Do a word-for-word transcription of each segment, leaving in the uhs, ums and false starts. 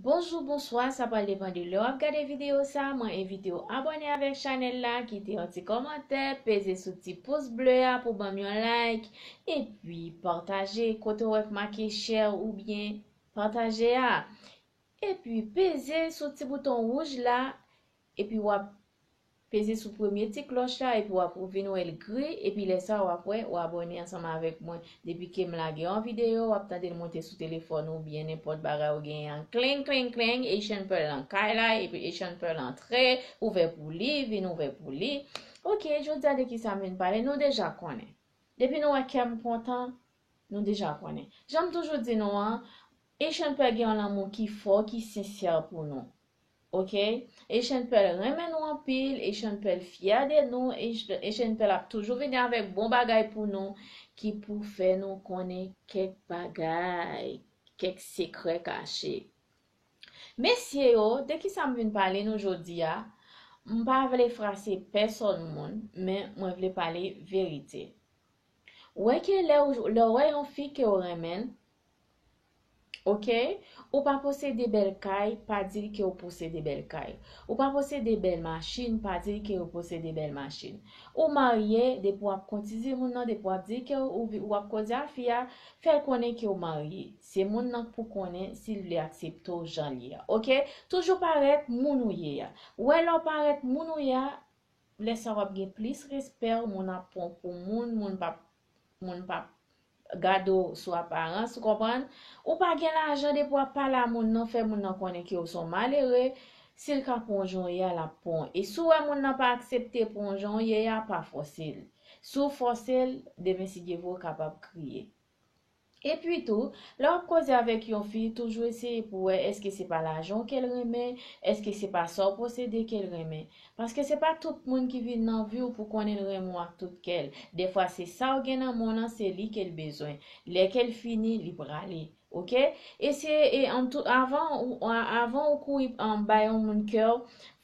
Bonjou, bonswa, sa pral depann de lè w ap gade videyo sa. Mwen envite w abòne avèk chanèl la, kite yon ti kòmantè, peze sou ti pous ble a pou ban m yon like, epi pataje kote w wè k make share oubyen pataje a. Epi peze sou ti bouton wouj la, epi w ap peze sou premye ti klòch la, epi w ap vin wè l gri, epi lè sa a w ap wè, w abòne ansanm avèk mwen. Depi ke m lage yon videyo, w ap tande l monte sou telefòn ou byen nenpòt bagay ou genyen an. Kling, kling, kling, Haitian Pearl nan kay la, epi Haitian Pearl antre, ouvè pou li, vin ouvè pou li. Ok, jodi a de ki sa m vin pale, nou deja konnen. Depi nou wè kè m kontan, nou deja konnen. Jan m toujou di nou an, Haitian Pearl gen yon lanmou ki fò, ki sensè pou nou. Ok? Haitian Pearl renmen nou anpil, Haitian Pearl fyè de nou, Haitian Pearl ap toujou vini avèk bon bagay pou nou, ki pou fè nou konnen kèk bagay, kèk sekrè kache. Mesye yo, de ki sa m vin pale nou jodi a, m pa vle frase pèsòn moun, men mwen vle pale verite. Wè ke lè w, lè w wè yon fi ke w renmen l, ok, ou pa posede bèl kay, pa di l ke w posede bèl kay. Ou pa posede bèl machin, pa di l ke w posede bèl machin. Ou marye, depi w ap kontidi moun nan, depi w ap di ke w, w ap koze a fi a, fè l konnen ke w marye. Se moun nan k pou konnen si l vle aksepte w jan l ye a. Ok? Toujou parèt moun ou ye a. Wè lè w parèt moun ou ye a, lè sa w ap gen plis respè, moun ap pran w pou moun, moun p ap, moun p ap gade w sou aparans, ou konprann? Ou pa gen lajan, depi w ap pale a moun nan, fè moun nan konnen ke w se yon malere, si l ka pran w jan w ye a, l ap pran w. E si w wè moun nan pa aksepte pran w jan w ye a, pa fòse l. Si w fòse l, demen si Dye vle, w kapab kriye. Epi tou, lè w ap koze avèk yon fi, toujou eseye pou w wè èske se pa lajan w ke l renmen, èske se pa sa w posede ke l renmen. Paske se pa tout moun ki vin nan vi w pou konnen l renmen w ak tout kè l. Dèfwa se sa w gen nan men w nan, se li ke l bezwen. Lè ke l fini, li prale. Ok? E se, e an tou, avan ou, a- avan ou kouri an bay yon moun kè w,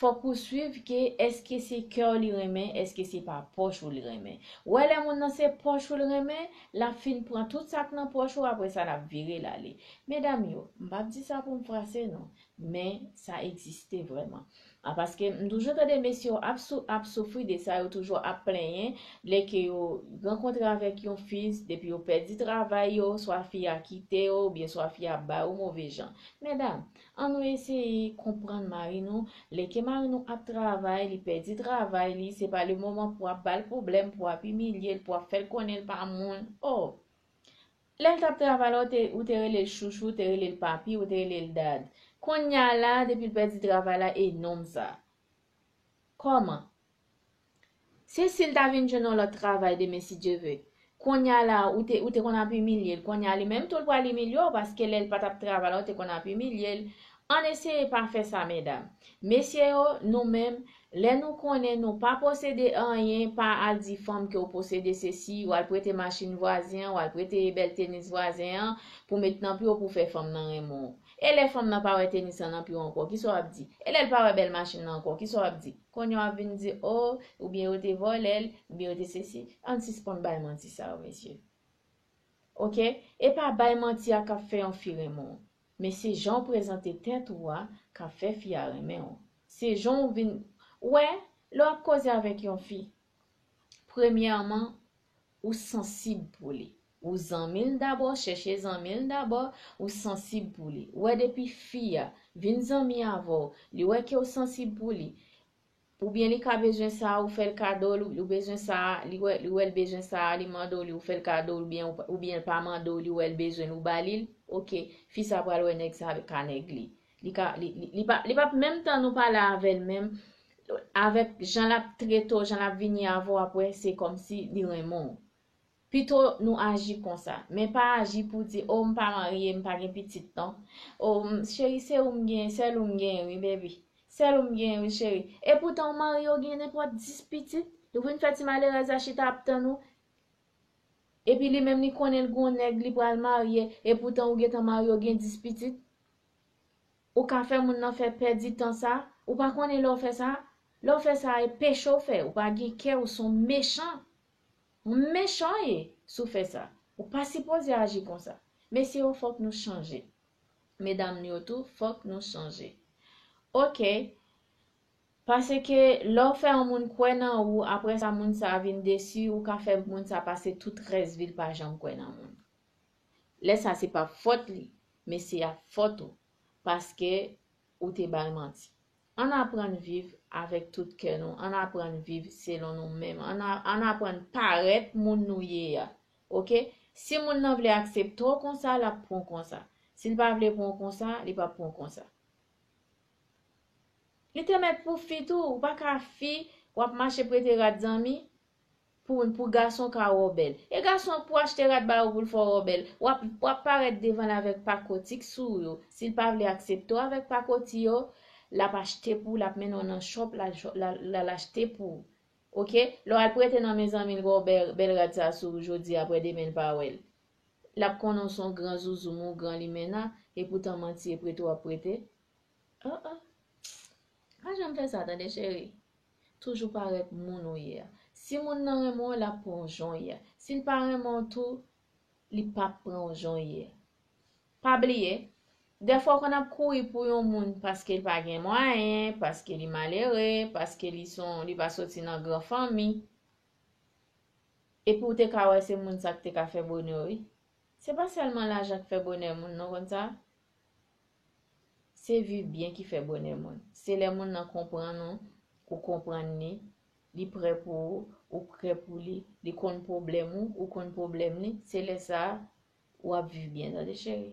fòk ou swiv ke èske se kè w li renmen, èske se pa pòch ou li renmen. Wè lè moun nan se pòch ou li renmen, l ap fin pran tout sa k nan pòch ou, apre sa l ap vire l ale. Medam yo, m p ap di sa pou m frase non, men sa egziste vrèman. A, paske m toujou tande mesye yo ap sou- ap soufri de sa, yo toujou ap plenyen lè ke yo rankontre avèk yon fi, depi yo pèdi travay yo, swa fi a kite yo, oubyen swa fi a ba yo move jan. Medam, ann nou eseye konprann mari nou, lè ke mari nou ap travay, li pèdi travay li, se pa le moman pou w ap ba l pwoblèm, pou w ap imilye l, pou w ap fè l konnen l pa moun. Oh! Lè l t ap travay la, ou te, ou te rele l chouchou, ou te rele l papi, ou te rele l dad. Kounye a la, depi l pèdi travay la, e nonm sa. Kòman? Se si l ta vin jwenn yon lòt travay demen, si Dye vle. Kounye a la, ou te, ou te konn ap imilye l. Kounye a, li menm tou, l pral imilye w, paske lè l pa t ap travay la, ou te konn ap imilye l. Ann eseye pa fè sa, medam. Mesye yo, nou menm, lè nou konnen nou pa posede anyen, pa al di fanm ke w posede sesi, w al prete machin vwazen an, w al prete bèl tenis vwazen an, pou met nan pye w pou fè fanm nan renmen w. E lè fanm nan pa wè tenis lan nan pye w ankò, kisa w ap di? E lè l pa wè bèl machin nan ankò, kisa w ap di? Kounye a w ap vin di, o, oubyen yo te vòlè l, oubyen yo te sesi. Ann sispann bay manti sa yo, mesye. Ok? E pa bay manti a k ap fè yon fi renmen w. Men se jan w prezante tèt ou a k ap fè fi a renmen w. Se jan w vin, wè, lè w ap koze avèk yon fi, premyèman, ou sansib pou li. Ou zanmi l dabò, chèche zanmi l dabò, ou sansib pou li. Wè depi fi a vin zanmi avè w, li wè ke w sansib pou li. Oubyen li ka bezwen sa, ou fè l kado l, ou bezwen sa, li wè, li wè l bezwen sa, li mande w li, ou fè l kado l, oubyen, oubyen l pa mande w, li wè l bezwen l, ou ba li l, ok, fi sa pral wè nèg sa ka nèg li. Li ka, li, li, li pa, li p ap menm tan nou pale avè l menm, avèk jan l ap trete w, jan l ap vini avè w, apre se kòmsi li renmen w. Pito nou aji konsa, men pa aji pou di, o, m pa marye, m pa gen pitit non. O, m, cheri, se ou m gen, sèl ou m gen, wi, baby. Sèl ou m gen, wi, cheri. E poutan, ou marye, ou gen nenpòt dis pitit, ou vin fè ti malerèz la chita ap tann ou. Epi li menm, li konnen l gon nèg, li pral marye, e poutan ou gentan marye, ou gen dis pitit. Ou ka fè moun nan fè pèdi tan sa, ou pa konnen lè w fè sa? Lè w fè sa, e peche w fè, ou pa gen kè, ou se yon mechan. Yon mechan w ye, si w fè sa. Ou pa sipoze aji konsa. Mesye yo, fòk nou chanje. medam yo tou, fòk nou chanje. Ok. Paske lè w fè yon moun kwè nan ou, apre sa moun sa a vin desi, ou ka fè moun sa a pase tout rès vi l pa janm kwè nan moun. Lè sa a se pa fòt li, men se ap fòt ou, paske ou te ba l manti. Ann aprann viv avèk tout kè nou, ann aprann viv selon nou menm, ann a- ann aprann parèt moun nou ye a. Ok? Si moun nan vle aksepte w konsa, l ap pran w konsa. Si l pa vle pran w konsa, li p ap pran w konsa. Li te mèt pou fi tou, ou pa ka fi, w ap mache prete rad zanmi pou, pou gason ka wè w bèl. E gason pou achte rad ba ou pou l fè w wè w bèl. W ap, w ap parèt devan l avèk pakoti k sou ou yo. Si l pa vle aksepte w avèk pakoti yo, l ap achte pou ou, l ap mennen w nan shop, l al, l al, l al achte pou ou. Ok? Lè w al prete nan men zanmi l, wè w bèl, bèl rad sa sou ou jodi, apre demen l pa wè l. L ap konnen w se yon gran zouzoum ou gran limena, epoutan manti e prete w ap prete. Oh, oh. Pa janm fè sa, tande, cheri. Toujou parèt moun ou ye a. Si moun nan renmen w, l ap pran w jan w ye a. Si l pa renmen w tou, li p ap pran w jan w ye a. Pa bliye, dèfwa w konn ap kouri pou yon moun paske l pa gen mwayen, paske li malere, paske li se yon, li pa soti nan gran fanmi. Epi w te ka wè se moun sa k te ka fè bonè w, wi. Se pa sèlman lajan k fè bonè moun, non, konn sa? Se viv byen ki fè bonè moun. Se lè moun nan konprann ou, ou konprann li, li prè pou ou, ou prè pou li, li konn pwoblèm ou, ou konn pwoblèm li, se lè sa a, w ap viv byen, tande, cheri.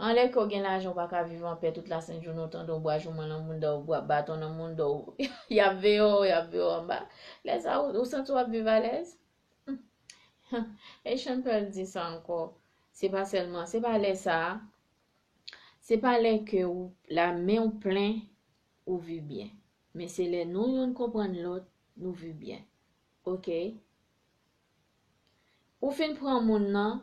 Anlè ke w gen lajan, w pa ka viv anpè, tout lasent jounen w tande yon bwa jouman nan mounda w, bwa baton nan mounda w, y ap veye w, y ap veye w anba. Lè sa a, ou, ou santi w ap viv alèz? Haitian Pearl di sa ankò. Se pa sèlman, se pa lè sa a, se pa lè ke ou, la men w plen, ou viv byen. Men se lè nou youn konprann lòt, nou viv byen. Ok? Ou fin pran moun nan,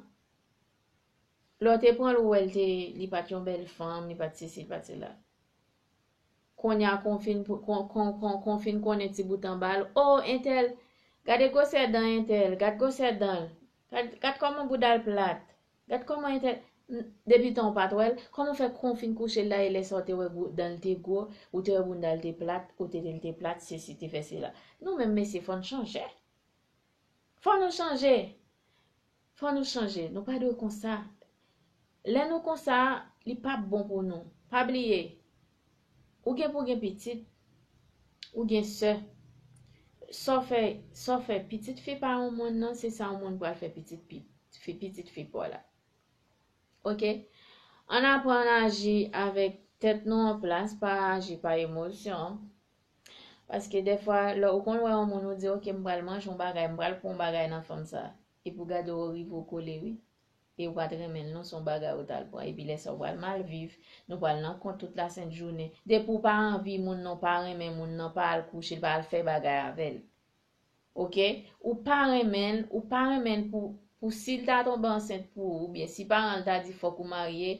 lè w te pran l, ou wè l te, li pa t yon bèl fanm, li pa t sesi, li pa t sela. Kounye a, kon w fin, kon, kon, kon, kon w fin konnen ti bout anba l, o, entèl, gade gwosè dan entèl, gad gwosè dan l, gad, gad kòman bouda l plat, gad kòman entèl, depi tan w pa t wè l, kòman fè kon w fin kouche l la, e lè sa w te wè dan l te gwo, ou te wè bounda l te plat, ou te di l te plat, sesi, te fè sela. Nou menm mesye, fò n chanje. Fò nou chanje. Fò nou chanje. Nou pa dwe konsa. Lè nou konsa, li p ap bon pou nou. Pa bliye, ou gen pou gen pitit, ou gen sè. Sa w fè, sa w fè pitit fi pa yon moun nan, se sa yon moun pral fè pitit pi, fi, pitit fi pa w la. Ok? Ann aprann aji avèk tèt nou an plas, pa aji pa emosyon. Paske dèfwa, lè ou konn wè yon moun, ou di, "Ok, m pral manje yon bagay, m pral pran yon bagay nan fanm sa." Epi w gade w rive w kole, wi. E w pa t renmen l, non, se yon bagay ou t al pran. Epi lè sa, w pral mal viv, nou pral nan kont tout lasent jounen. Depi w pa anvi moun nan, w pa renmen moun nan, pa al kouche l, pa al fè bagay avè l. Ok? Ou pa renmen l, ou pa renmen l pou, pou si l ta tonbe ansent pou ou, oubyen si paran l ta di fòk ou marye,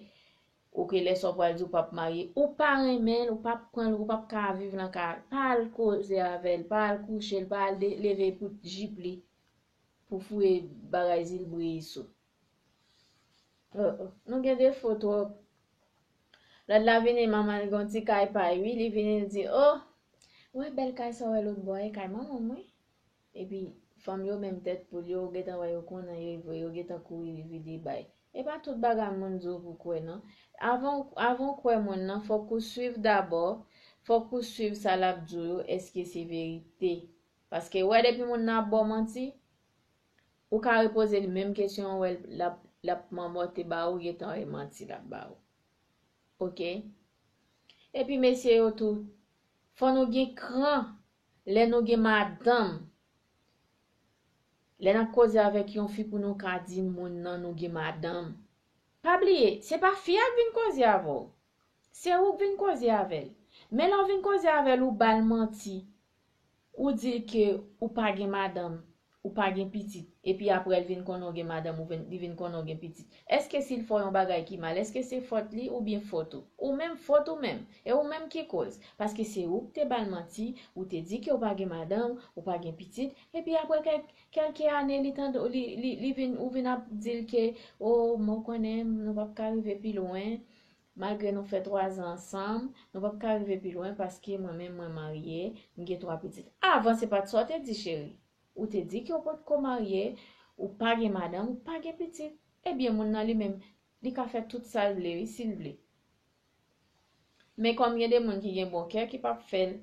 ok, lè sa w pral di w p ap marye, ou pa renmen l, ou p ap pran l, ou p ap ka viv nan kay, pa al koze avè l, pa al kouche l, pa al de- leve pou jip li, pou fouye bagay zilbriye sou. Oh, oh. Nou gen defo twòp. Lòt la vini, manman l gen yon ti kay pa l, wi, li vini, li di, "Oh, wè bèl kay sa w wè lòt bò a, e kay manman m, wi." Epi, fanm yo menm tèt poul, yo gentan wè yo konnen, yo, yo gentan kouri vide bay. E pa tout bagay moun di w pou kwè, non. Avan, avan w kwè moun nan, fòk ou swiv dabò, fòk ou swiv sa l ap di w yo, èske se verite. Paske, wè, depi moun nan ap ba w manti, ou ka repoze li menm kesyon an, wè l ap, l ap manmòte ba ou, gentan wè manti l ap ba ou. Ok? Epi mesye yo tou, fò nou gen kran lè nou gen madanm. Lè n ap koze avèk yon fi pou nou ka di moun nan nou gen madanm. Pa bliye, se pa fi a k vin koze avè w. Se ou k vin koze avè l. Men lè w vin koze avè l, ou ba l manti. Ou di l ke ou pa gen madanm, ou pa gen pitit. Epi apre, l vin konnen w gen madanm, ou vin, li vin konnen w gen pitit. Èske si l fè w yon bagay ki mal, èske se fòt li oubyen fòt ou? Ou menm fòt ou menm. E ou menm ki koz. Paske se ou k te ba l manti, ou te di ke w pa gen madanm, ou pa gen pitit. Epi apre kèk, kèlke ane, li tande, li, li, li vin, ou vin ap di l ke, "O, mwen konnen, nou p ap ka rive pi lwen." Malgre nou fè twa zan ansanm, nou p ap ka rive pi lwen paske mwen menm mwen marye, m gen twa pitit. Avan se pa t sa w te di, cheri. Ou te di ke w potko marye, ou pa gen madanm, ou pa gen pitit. Ebyen, moun nan li menm, li ka fè tout sa l vle, wi, si l vle. Men kòm gen de moun ki gen bon kè ki p ap fè l,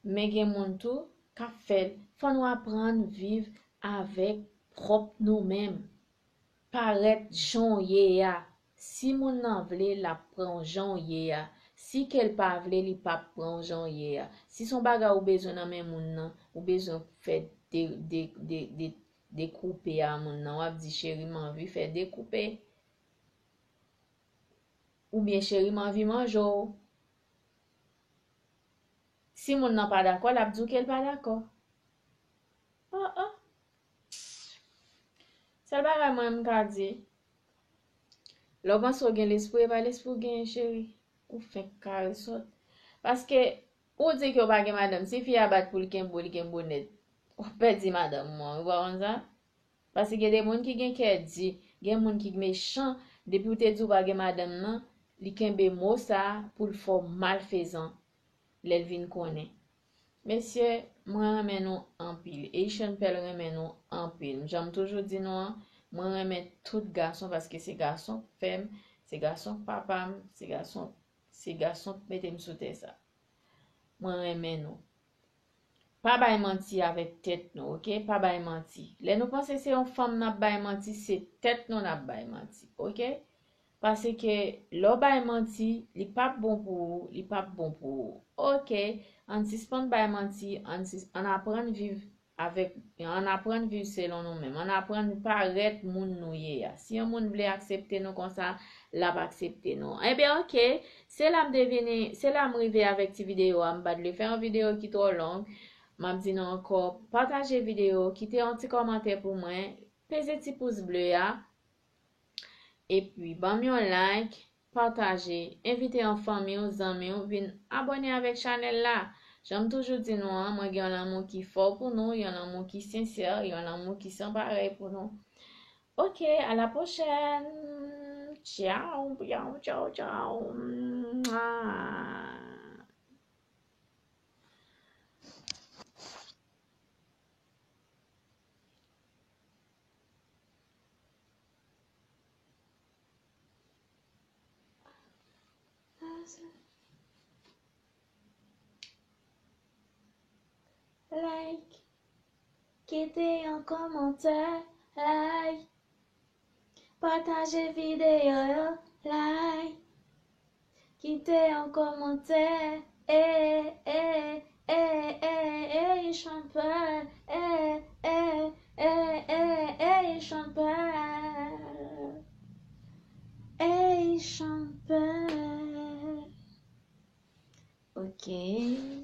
men gen moun tou k ap fè l. Fò nou aprann viv avèk pwòp nou menm. Parèt jan w ye a. Si moun nan vle, l ap pran w jan w ye a. Si ke l pa vle, li p ap pran w jan w ye a. Si se yon bagay ou bezwen nan men moun nan, ou bezwen fè de, de, de, de, dekoupe a moun nan, w ap di, cheri, m anvi fè dekoupe. Oubyen, cheri, m anvi manje w. Si moun nan pa dakò, l ap di w ke l pa dakò. Oh, oh. Sèl bagay mwen m ka di, lè w panse w gen lespri, e pa lespri w genyen, cheri. Ou fenk kare sòt. Paske, ou di ke w pa gen madanm, si fi a bat pou l kenbe w, li kenbe w nèt. W ap pèdi madanm ou an, wi, w pa konn sa? Paske gen de moun ki gen kè di, gen moun ki mechan, depi w te di w pa gen madanm nan, li kenbe mo sa a pou l fè w malfezan lè l vin konnen. Mesye, mwen renmen nou anpil. Haitian Pearl renmen nou anpil. Jan m toujou di nou an, mwen renmen tout gason paske se gason k fè m, se gason k papa m, se gason, se gason k mete m sou tè sa. Mwen renmen nou. Pa bay manti avèk tèt nou, oke? Pa bay manti. Lè nou panse se yon fanm n ap bay manti, se tèt nou n ap bay manti, oke? Paske lè w bay manti, li p ap bon pou ou, li p ap bon pou ou. Oke, ann sispann bay manti, ann sis-, ann aprann viv avèk, ann aprann viv selon nou menm. Ann aprann parèt moun nou ye a. Si yon moun vle aksepte nou konsa, l ap aksepte nou. Ebyen, oke, se la m te vini, se la m rive avèk ti videyo a. M pa t vle fè yon videyo ki twò long. M ap di nou ankò, pataje videyo, kite yon ti kòmantè pou mwen, peze ti pous ble a. Epi, ban m yon like, pataje, envite yon fanmi w, zanmi w, vin abòne avèk chanèl la. Jan m toujou di nou an, mwen gen yon lanmou ki fò pou nou, yon lanmou ki sensè, yon lanmou ki san parèy pou nou. Oke, a la pwochèn. Tchaw, tchaw, tchaw, tchaw. Mwa. Like, kite yon kòmantè, like, pataje videyo yo, like. Kite yon kòmantè. Eh, eh, eh, eh, eh, Haitian Pearl. Eh, eh, eh, eh, eh, Haitian Pearl. Eh, Haitian Pearl. Ok.